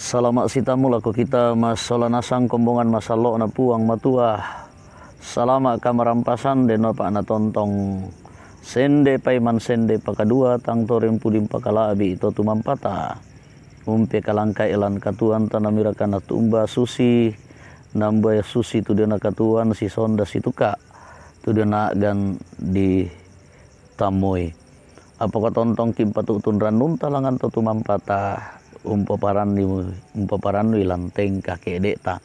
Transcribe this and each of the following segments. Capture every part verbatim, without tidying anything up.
Salama' sitamu lako kita massola nasang kombongan masallo'na Puang Matua. Salama' kamarampasan de napa' natontong sende paiman sende pakadua tang toreng puding pakala'bi' to tumampata. Umpekalangkai lan katuoanta namirakana tumba susi, nambuai susi tu diona katuoan sisonda situka' tu diona a'gan di tammui. Apoka tontongki' umpatu'tun rannunta langngan to tumampata, umpaparanni, umpaparannui lan tengka ke'de'ta.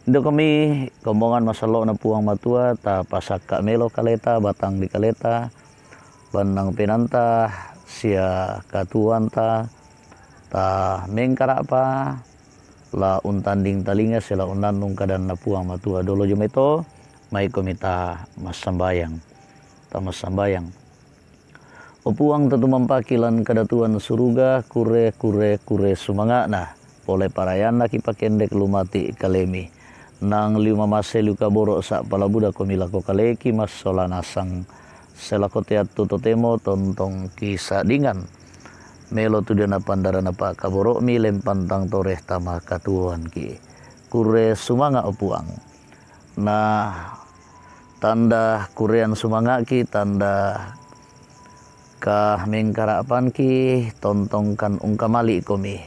Indokomi kombongan masallo'na Puang Matua, tapasakka' melo kaleta, batang di kaleta, bannang penaanta, sia katuoanta, ta mengkara'pa, la untanding talinga sia la unnannung kadanna Puang Matua. Dolo jomai to, maikomi ta massambayang. Ta massambayang. O Puang, tatumampaki lan kadatuan suruga, kurre, kurre, kurre sumanga'na, pole parayanna kipakendek lumati' kalemi. Nang liu mamase liu kaboro' sa'pala budakomi lako kaleki massola nasang, sia lako te attu totemo tontong kisa'dingan. Melo tu diona pandara napa'kaboro'mi lempang tang tore tama katuoanki. Kurre sumanga', o Puang. Na tanda kurrean sumanga'ki, tanda kamengkara'panki, tontongkan ungkamali'komi.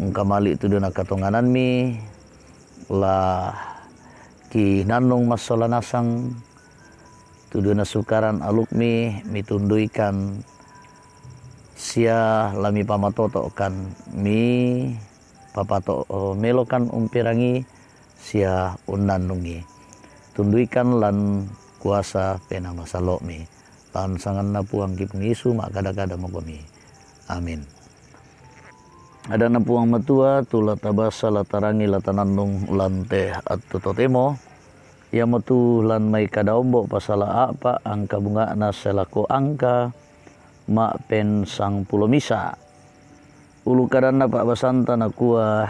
Ungkamali' tu diona katonganammi, la kinannung massola nasang, tu diona sukaran alukmi, mitunduikan, sia la mipamatoto'kan, mipapato-, melokan umperangi, sia unnannungi. Tunduikan lan kuasa penaa masallo'mi. Lan sanganna Puangki Puang Yesu ma'kada-kada mokomi. Amin. Adanna Puang Matua, tu la tabasa, la tarangi, la tanannung lan te attu totemo, iamotu lan mai kada ombo' pasala a'pa' angka bunga'na sia lako angka ma'pen sangpulo misa'. Ulu kadanna pa'basanta nakua,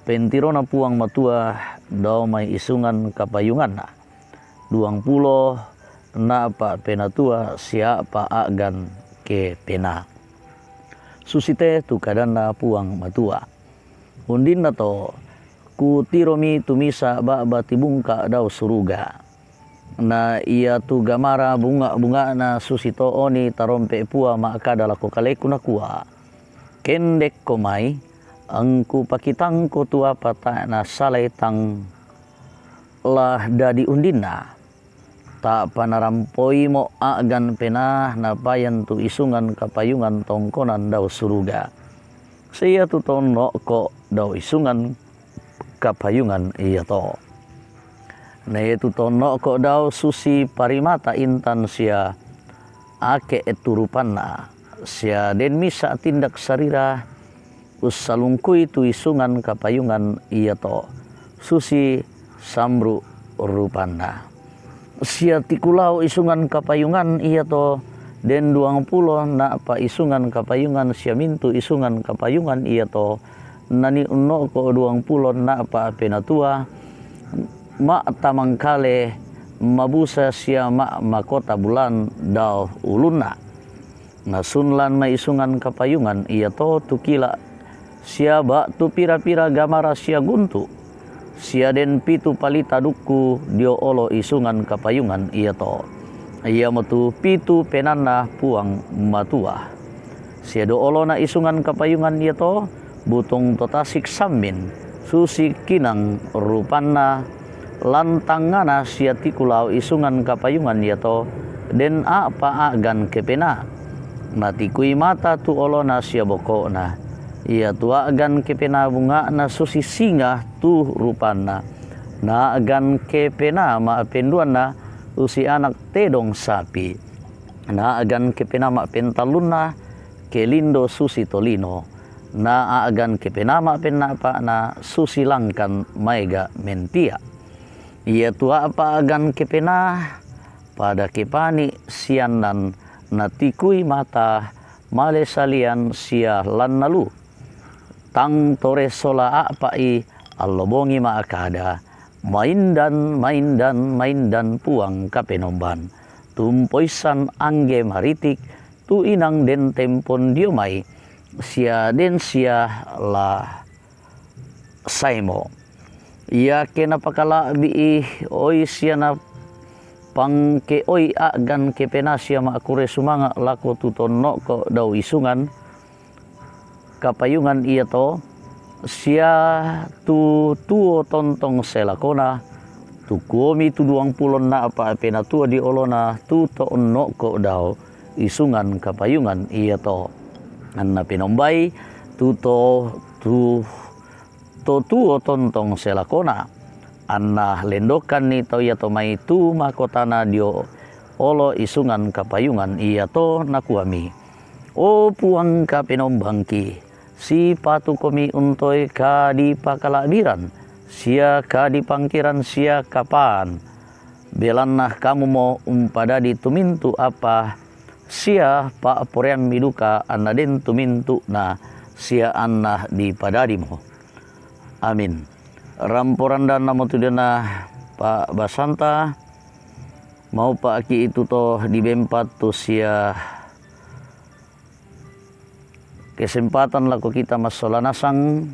Pentirona Puang Matua dao mai isungan kapayunganna, duangpulo na'pa' penatua sia a'pa' a'gan kepenaa. Susite tu kadanna Puang Matua. Undinna to, kutiromi tu misa' ba'ba tibungka' dao suruga. Na iatu gamara bunga'-bunga'na susito oni tarompe' Puang ma'kada lako kaleku nakua, Kendekko mai, angkupakitangko tu apa tae' nasalai tang la dadi undinna. Ta'pa narampoimo a'gan penaa napayan tu isungan kapayungan tongkonan dao suruga. Sia iatu tonno'ko dao isungan kapayungan iato. Na iatu tonno'ko dao susi parimata intan sia ake' tu rupanna, sia den misa' tindak sarira ussalungkui tu isungan kapayungan iato, susi sambru' rupanna. Sia tikulao isungan kapayungan iato den duangpulo na'pa' isungan kapayungan sia mintu' isungan kapayungan iato nani'unno'ko duangpulo na'pa' penatua, ma'tamangkale, mabusa sia ma'makota bulan dao ulunna. Nasunlan mai isungan kapayungan iato tu kila' sia ba'tu pira-pira gamara sia guntu', sia den pitu palita dukku dio olo isungan kapayungan iato, iamotu pitu penaanna Puang Matua. Sia dio olona isungan kapayungan iato, butung to tasik sammin, susi kinang rupanna, lan tangngana sia tikulao isungan kapayungan iato, den a'pa' a'gan kepenaa. Natikui mata tu olona sia boko'na. Iatu a'gan kepenaa bunga'na susi singa tu rupanna. Na a'gan kepenaa ma'penduanna susi anak tedong sapi. Na a'gan kepenaa ma'pentallunna kelindo susi tolino. Na a'gan kepenaa ma'penna'pa'na susi langkan maega' mentia'. Iatu a'pa' a'gan kepenaa pada kepani siannan natikui mata male salian sia lanna lu. Tang tore sola a'pa'i allo bongi ma'kada, Maindan, maindan, maindan Puang Kapenomban. Tumpoissan angge maritik, tu inang den tempon dio mai, sia den sia la saimo. Iake napakala'bi'i oi sia napangke'oi a'gan kepena sia ma'kure sumanga' lako tu tonno'ko dao isungan kapayungan iato, sia tu tuo tontong selakona, tu kuomi tu duangpulo nna'pa penatua dio olona tu tonno'ko dao isungan kapayungan iato. Anna penombai tu to, tu to tuo tontong selakona, anna lendokanni tau iato mai tu makotana dio olo isungan kapayungan iato, nakuami: O Puang, kapenombangki, sipatukomi untoi kadipakala'biran sia kadipangkiran sia kapaan, belanna kamumo umpadadi tumintu apa sia pa'poraiammi duka anna den tumintu'na sia anna dipadadimo. Amin. Rampo randannamo tu diona pa'basanta, maupa'ki itu to dibempat tu sia kesempatan lako kita massola nasang,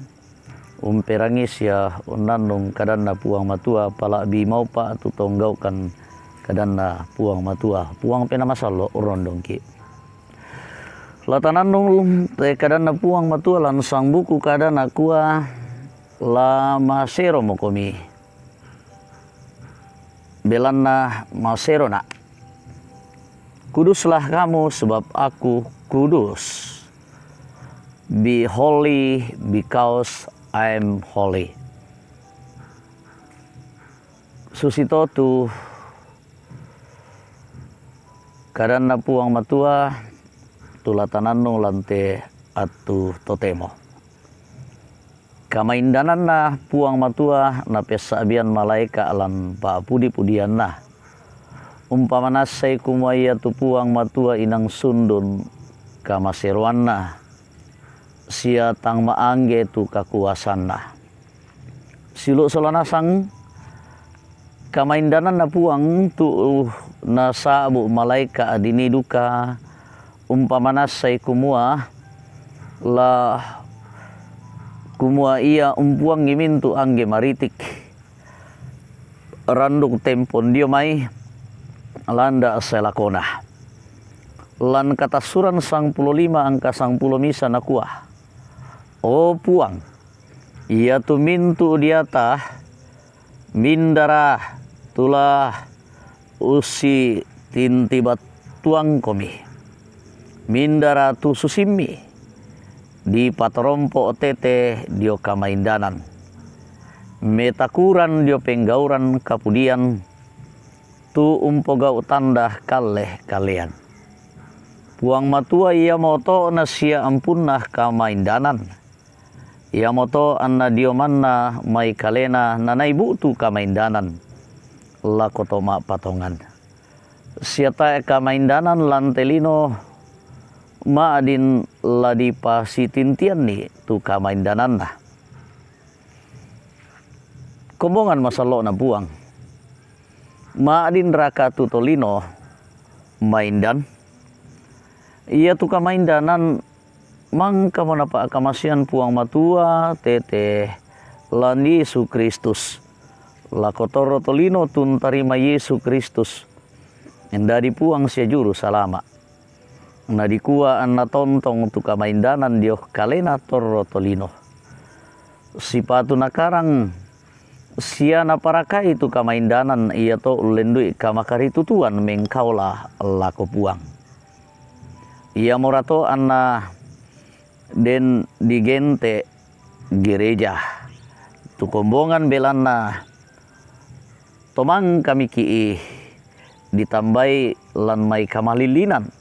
umperangi sia unnannung kadanna Puang Matua, pala'bi maupa tu tonggaukan kadanna Puang Matua. Puang Penaa Masallo' urondongki. La tanannung te kadanna Puang Matua lan sangbuku kada nakua, la maseromokomi. Belanna maserona'. Kuduslah kamu, sebab aku kudus. Be holy because I am holy. Susito tu kadanna Puang Matua, tu la tanannung lan te attu totemo. Kamaindananna Puang Matua napessa'bian malaeka' lan pa'pudi-pudianna. Umpamanassai kumua iatu Puang Matua inang sundun kamaseroanna, sia tang maangge tu kakuasanna. Siulu' sola nasang, kamaindananna Puang tu nasa'bu malaeka' dini duka, umpamanassai kumua, la kumua ia umpuangi mintu' angge maritik, randuk tempon dio mai, landa' selakona. Lan Katassuran sangpulo lima angka sangpulo misa nakua, O Puang, iatu mintu' diata, mindara tu la ussitintibattuangkomi, mindara tu susimmi, dipatorompo' tete dio kamaindanan, metakuran dio penggauran kapudian, tu umpogau' tanda kalle-kallean. Puang Matua iamoto nasia ampunna kamaindanan. Iamoto anna dio manna mai kalena nanai bu'tu kamaindanan lako to ma'patongan. Sia tae' kamaindanan lan te lino ma'din la dipasitintianni tu kamaindananna. Kombongan masallo'na Puang. Ma'dinraka tu tolino maindan? Iatu kamaindanan mangkamo napa'kamasean Puang Matua tete lan Yesu Kristus. Lako torro tolino tu untarima Yesu Kristus mendadi Puang sia Juru Salama'. Nadikua anna tontong tu kamaindanan dio kalena torro tolino. Sipatu nakarang sia naparakai tu kamaindanan iato ullendui kamakaritutuan mengkaola lako Puang. Iamorato anna den digente' gereja tu kombongan belanna tomangkamiki' ditambai lan mai kamalillinan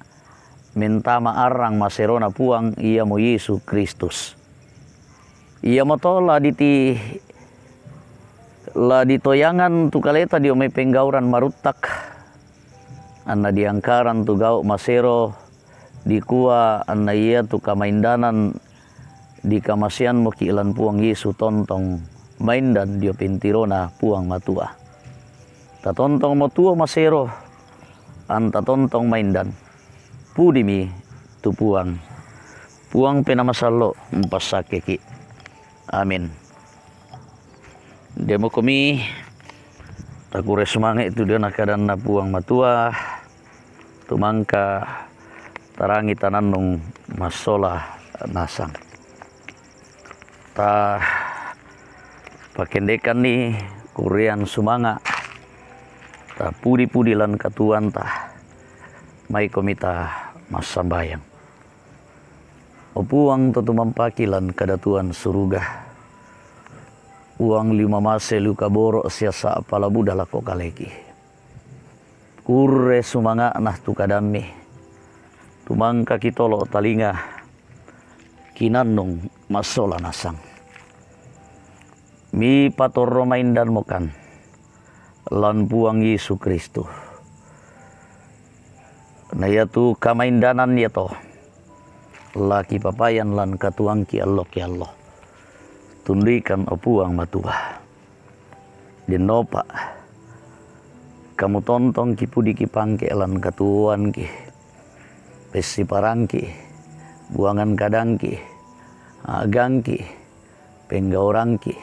mentama arrang maserona Puang iamo Yesu Kristus. Iamoto la diti-, la ditoyangan tu kaleta dio mai penggauran maruttak, anna diangkaran tu gau' masero, dikua anna iatu kamaindanan dikamaseanmoki' lan Puang Yesu tontong maindan dio pentirona Puang Matua. Tatontongmo tuo masero, anta tontong maindan. Pudimi tu Puang. Puang Penamasallo' umpassakkeki'. Amin. Demokomi takure sumange' tu diona kadanna Puang Matua, tumangka tarangi tanannung massola nasang. Ta pakendekanni kurean sumanga', ta pudi-pudi lan katuoanta, maikomi ta massambayang. O Puang to tumampaki lan kadatuan suruga, Puang liu mamase liu kaboro' sia sa'pala buda lako kaleki. Kurre sumanga'na tu kadammi, tumangka kitolo' talinga, kinannung massola nasang. Mipatorro maindanmokan lan Puang Yesu Kristus. Na iatu kamaindanan iato la kipapayan lan katuoangki allo ki allo. Tunduikan, o Puang Matua. Dennopa kamu tontongki pudi kipangke lan katuoangki, pessiparangki, buangan kadangki, a'gangki, penggaurangki,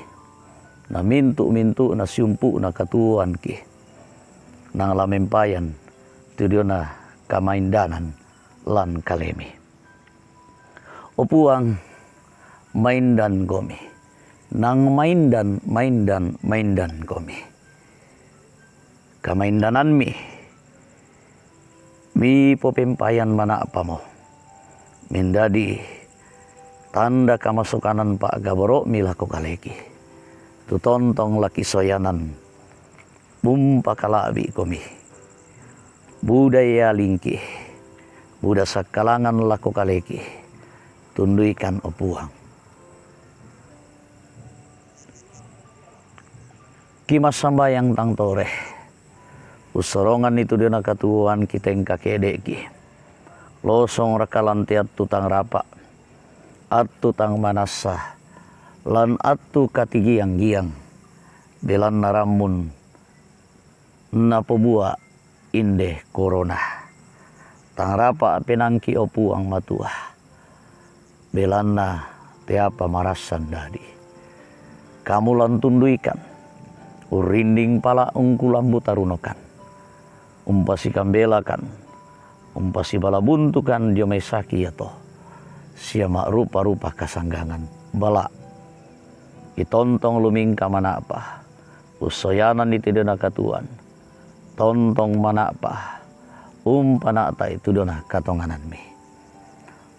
na mintu'-mintu'na siumpu'na katuoangki, nang la mempayan tu diona kamaindanan lan kalemi. O Puang, maindangkomi, nang maindan, maindan, maindangkomi. Kamaindanammi mipopempayan mana'pamo, mendadi tanda kamasokanan pa'gaboro'mi lako kaleki, tu tontong la kisoyanan umpakala'bi'komi. Buda ealingki, buda sakkalangan lako kaleki, tunduikan, o Puang. Kimassambayang tang tore, ussoronganni tu diona katuoangki tengka ke'de'ki. Losong raka lan te attu tang rapa', attu tang manassa, lan attu katigiang-giang, belanna rammun napobua inde korona. Tang rapa' penaangki, o Puang Matua, belanna teapa marassan dadi. Kamu lan tunduikan, urrinding pala' ungkulambu tarunokan, umpasikambelakan, umpasibala buntukan dio mai saki iato, sia ma'rupa-rupa kasanggangan bala'. Itontong lumingka mana'pa, ussoyananni tu diona katuoan, tontong mana'pa, umpana'tai tu diona katonganammi.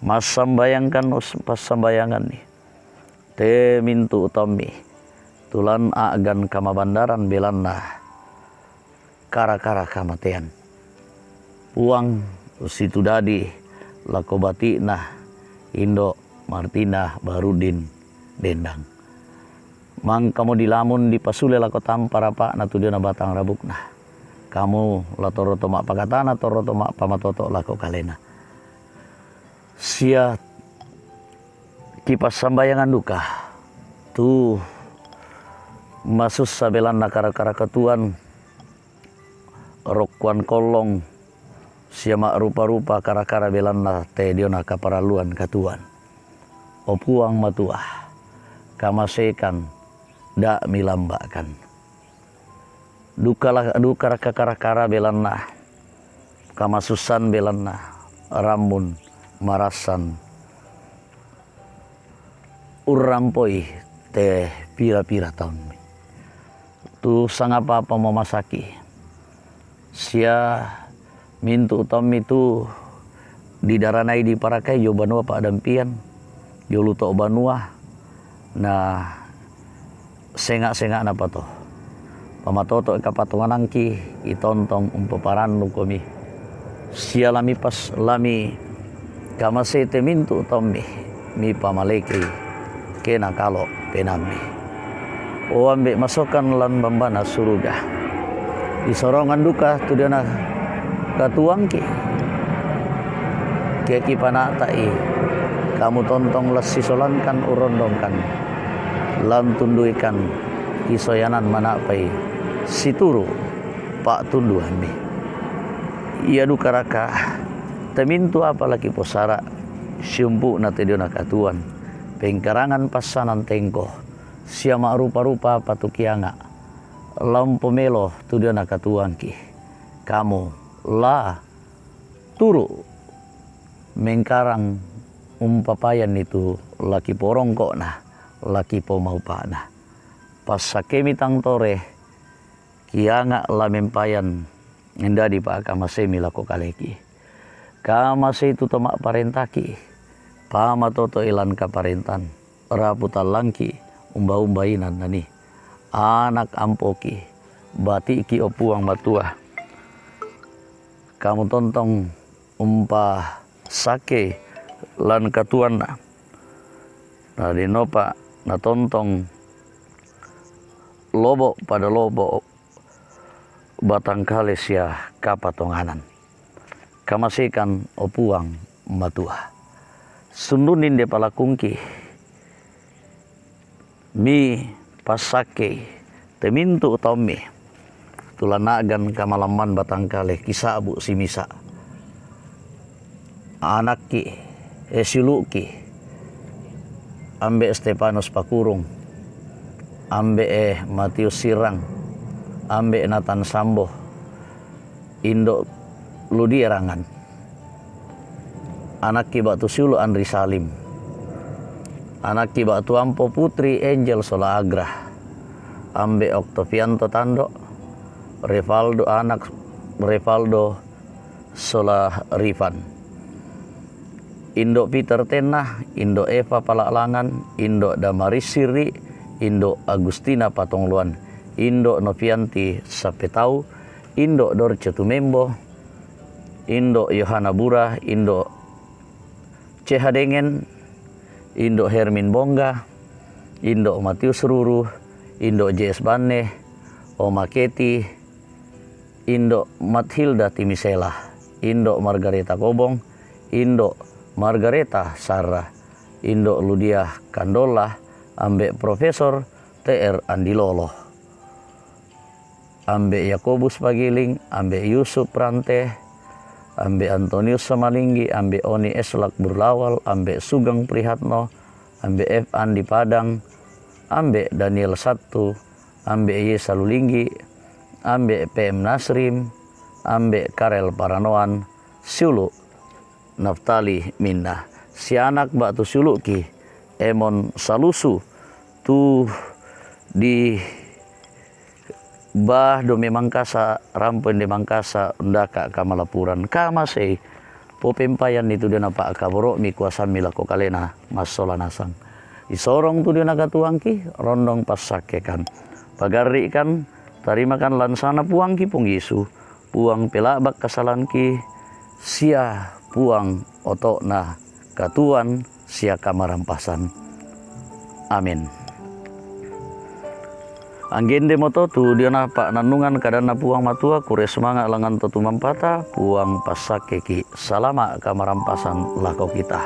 Massambayangkan us-, passambayanganni te mintu' taummi, tu lan a'gan kamabandaran belanna kara-kara kamatean. Puang, usitu dadi lako bati'na Indo' Martina Barudin Dendang. Mangkamo dilamun dipasule lako tampa rapa'na tu diona batang rabukna. Kamu la torro to ma'pakatana, torro to ma'pamatoto' lako kalena. Sia kipassambayangan duka tu masussa belanna kara-kara katuoan, rokkoan kollong, sia ma'rupa-rupa kara-kara belanna te diona kaparalluan katuoan. O Puang Matua, kamasekan, da' milamba'kan. Duka la-, duka raka kara-kara belanna kamasussan, belanna rammun marassan urrampoi te pira-pira taummi. Tu sangapa-apa mamasaki, sia mintu' taummi tu didaranai diparakai dio banua pa'dampian, dio luto banua, na senga'-senga'napa to. Pamatoto'i kapatonganangki, itontong umpaparannukomi. Sia lamipas-, lami kamasei te mintu' taummi, mipamalekei kena kalo' penaammi. O Ambe' masokan lan bambana suruga, isorongan duka tu diona katuoangki. Ke kipana'ta'i, kamu tontong la sisolankan urrondongkan, lan tunduikan kisoyanan mana'pai situru' pa'tunduammi. Ia duka raka te mintu' apa la kiposara', siumpu'na tu diona katuoan, pengkarangan passanan tengko, sia ma'rupa-rupa patukianga', la umpomelo tu diona katuoangki. Kamu la turu' mengkarang umpapayanni tu la kiporongko'na, la kipomaupa'na. Passakkemi tang tore, kianga' la mempayan mendadi pa'kamasemi lako kaleki. Kamasei tu to ma'parentaki, pamatoto'i lan kaparentan, rapu tallangki, umba-umba inan nani. Anak ampoki, bati'ki, o Puang Matua. Kamu tontong umpasakkei lan katuoanna. Na dennopa natontong lobo' pada lobo' batangkale sia kapatonganan. Kamaseikan, o Puang Matua. Sundunni inde palakungki, mipassakkei te mintu' taummi, tu la na'gan kamalamman batangkale kisa'bu' simisa'. Anakki, e, siulu'ki, ambe' Stefanus Pakurung, ambe', e, Matius Sirang, ambe' Nathan Sambo, indo' Ludia Rangan. Anakki ba'tu siulu' Andri Salim. Anakki ba'tu ampo Putri Angel sola Agra. Ambe' Oktavianto Tando, Revaldo anak Revaldo sola Rifan. Indo' Peter Tenna, indo' Eva Pala'langan, indo' Damaris Sirri, indo' Agustina Patongloan, indo' Novianti Sapetau, indo' Dorce Tumembo, indo' Yohana Bura, indo' Ceha Dengen, indo' Hermin Bongga, indo' Matius Ruru, indo' J S Banne, Oma Keti, indo' Mathilda Timisela, indo' Margareta Kobong, indo' Margareta Sarra, indo' Ludia Kandola, ambe' Profesor T R Andilolo, ambe' Yakobus Pagiling, ambe' Yusuf Rante, ambe' Antonius Samalinggi, ambe' Oni Eslak Burlawal, ambe' Sugeng Prihatno, ambe' F Andi Padang, ambe' Daniel Sattu, ambe' Yesa Lulinggi, ambe' P M Nasrim, ambe' Karel Paranoan, siulu' Naftali Minna. Sianak ba'tu siulu'ki, Emon Salusu, tu di Bah Dome Mangkasa, rampo inde Mangkasa, undaka' kamalapuran, kamasei, popempayanni tu diona pa'kaboro'mi kuasammi lako kalena massola nasang. Isorong tu diona katuoangki, rondong passakkekan. Pagarri'kan, tarimakan lan sana Puangki Puang Yesu, Puang pela'bak kasalangki, sia Puang oto'na katuoan sia kamarampasan. Amin. Anggendemoto tu diona pa'nannungan kadanNa Puang Matua, kure sumanga' langanto tumampata, Puang passakkeki', salama' kamarampasan lako kita.